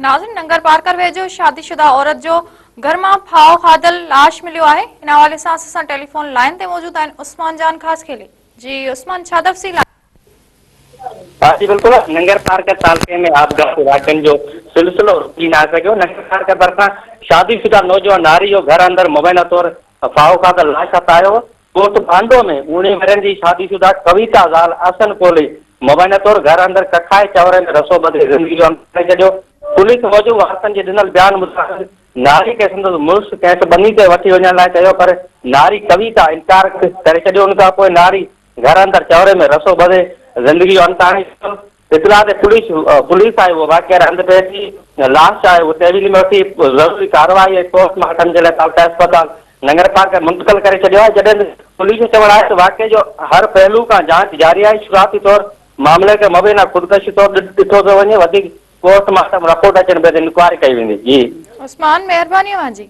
ناظرين ننگر پارڪر ويجهو شادي شده عورت جو گهر مان ڦاهو کاڌل لاش مليو آهي ان حوالي سان اسان سان ٽيليفون لائين تي موجود آهن عثمان جان خاصخيلي جي عثمان ڇا تفصيل آهي. ها جي بلڪل ننگر پارڪر تعلقي ۾ آپگهات واقعن جو سلسلو رڪجي ناهي سگهيو ننگر پارڪر ڀرسان شادي شده نوجوان ناري جو گهر اندر مبينا طور ڦاهو کاڌل لاش هٿ آيو ڳوٺ ڀانڊو ۾ اوڻيهه ورهين جي شادي شده ڪويتا زال احسن ڪولهي مبينا طور گهر اندر ڪکائي چؤنري ۾ رسو ٻڌي زندگي جو انت آڻي ڇڏيو. پوليس موجب وارثن جي ڏنل بيان مطابق ناري کي سندس مڙس کيس ٻني تي وٺي وڃڻ لاء چيو پر ناري ڪويتا انڪار ڪري ڇڏيو ان کان پوء ناري گهر اندر چؤنري ۾ رسو ٻڌي زندگي جو انت آڻي ڇڏيو. اطلاع تي پوليس پوليس آئي اهو واقعي واري هنڌ پهچي لاش آهي اهو تحويل ۾ وٺي ضروري ڪارروائي ۽ پوسٽ مارٽم جي لاء تعلقه اسپتال ننگرپارڪر منتقل ڪري ڇڏيو آهي جڏهن ته پوليس جو چوڻ آهي ته واقعي جو هر پهلو کان جاچ جاري آهي شروعاتي طور معاملي کي مبينا خودڪشي طور ڏٺو پيو وڃي وڌيڪ پوسٽ مارٽم رپورٽ اچڻ بعد انڪوائري ڪئي ويندي جي. عثمان مهرباني اوهان جي.